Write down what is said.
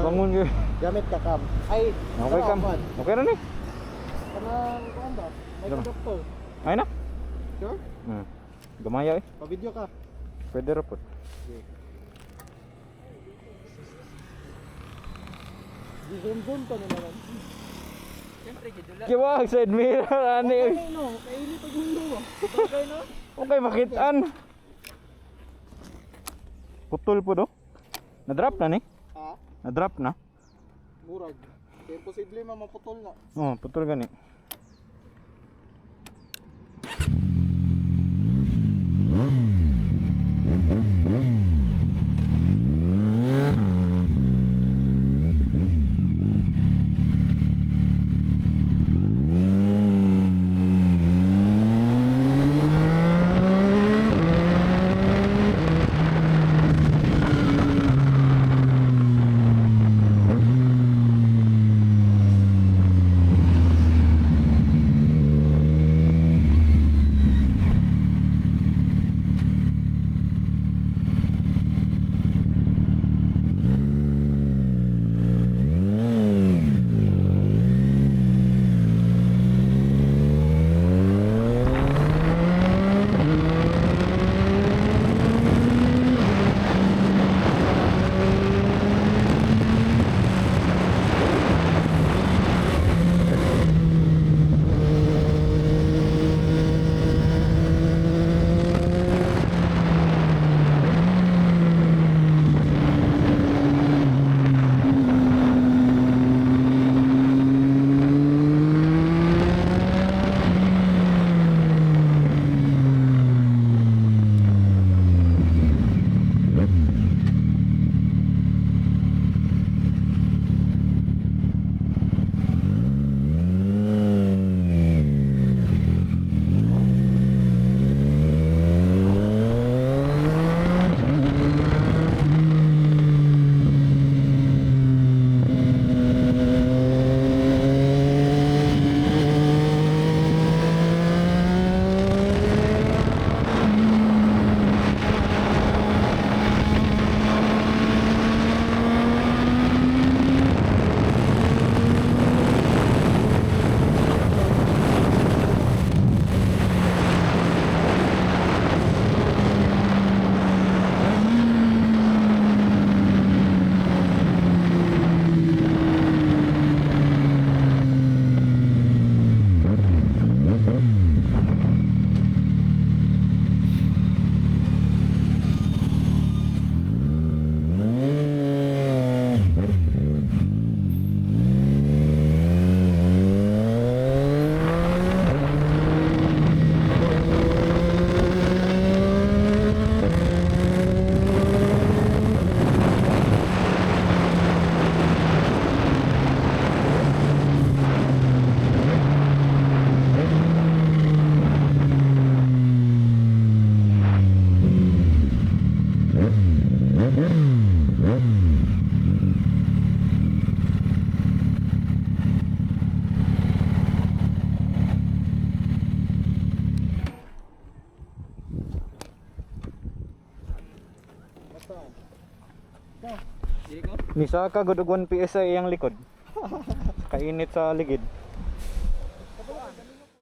Bangon gyud. Gamit ka cam. Ay, Okay kam. kuan. Okay ra ni. Kanang kuan ba? May Ano? adapter. Ay na. Sure? Gamaya eh. Pa-video ka. Pwede ra pod. Di-zoom zoom ka na naman. Siyempre, gidula. Kiwag side mirror ani. Oy. Okay no, kaili pag window ba? Bagay no? Okay makitaan. Putol po do. Na-drop na ni. Ha? Na-drop na. Murag. Kaya imposible man maputol na. Oh, putol gani. Basta. Dili ko. Nisaka gud og 1 PSI iyang likod. Kainit sa ligid.